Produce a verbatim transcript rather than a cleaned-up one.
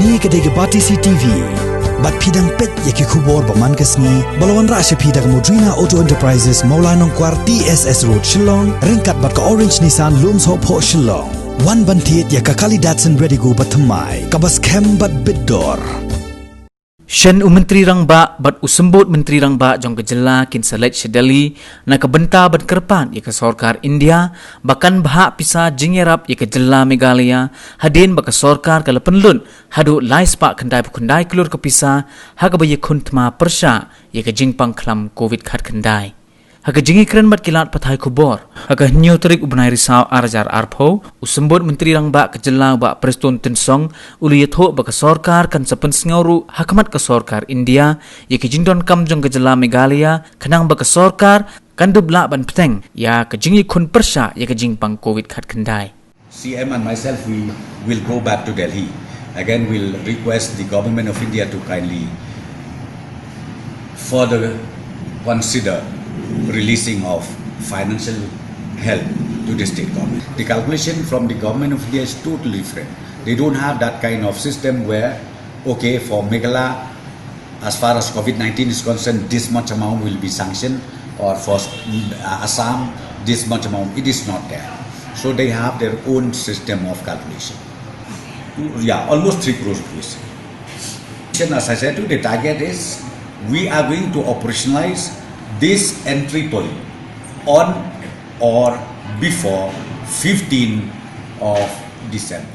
Kane ka dei ka Batesi T V. Bad phi dang peit ïa ki khubor ba man ka sngi, ba la wanrah sha phi da ka Modrina Auto Enterprises, Mawlai Nongkwar, T S S Road, Shillong, ryngkat bad ka Orange Nissan, Lumshohphoh, Shillong. Wan ban thied ïa ka kali Datsun Redigo ba thymmai, kaba skhem bad bit dor. Shen u Myntri Rangbah bad u Symbud Myntri Rangbah jong ka jylla kin sa leit sha Delhi na ka bynta ban kyrpad ïa ka sorkar India ba kan bhah pisa jingïarap ïa ka jylla Meghalaya, hadien ba ka sorkar ka la pynlut haduh lai spah khyndai phew khyndai klur ka pisa ha kaba ïakhun thma pyrshah ïa ka jingpang khlam Covid khatkhyndai. Ha ka jingïakren bad ki lad pathai khubor ha ka hynñiew tarik u bnai Risaw ar hajar arphew, u Symbud Myntri Rangbah ka jylla u Bah Prestone Tynsong u la ïathuh ba ka sorkar kan sa pynsngew ruh ha khmat ka sorkar India ïa ka jingdonkam jong ka jylla Meghalaya, khnang ba ka sorkar kan dup lah ban bteng ïa ka jingïakhun pyrshah ïa ka jingpang Covid khatkhyndai. C M and myself, we will go back to Delhi. Again, we'll request the government of India to kindly further consider releasing of financial help to the state government. The calculation from the government of India is totally different. They don't have that kind of system where, okay, for Meghalaya, as far as Covid nineteen is concerned, this much amount will be sanctioned, or for, uh, Assam, this much amount. It is not there. So they have their own system of calculation. Yeah, almost three crores rupees. And as I said to you, the target is we are going to operationalize this entry point on or before fifteenth of December.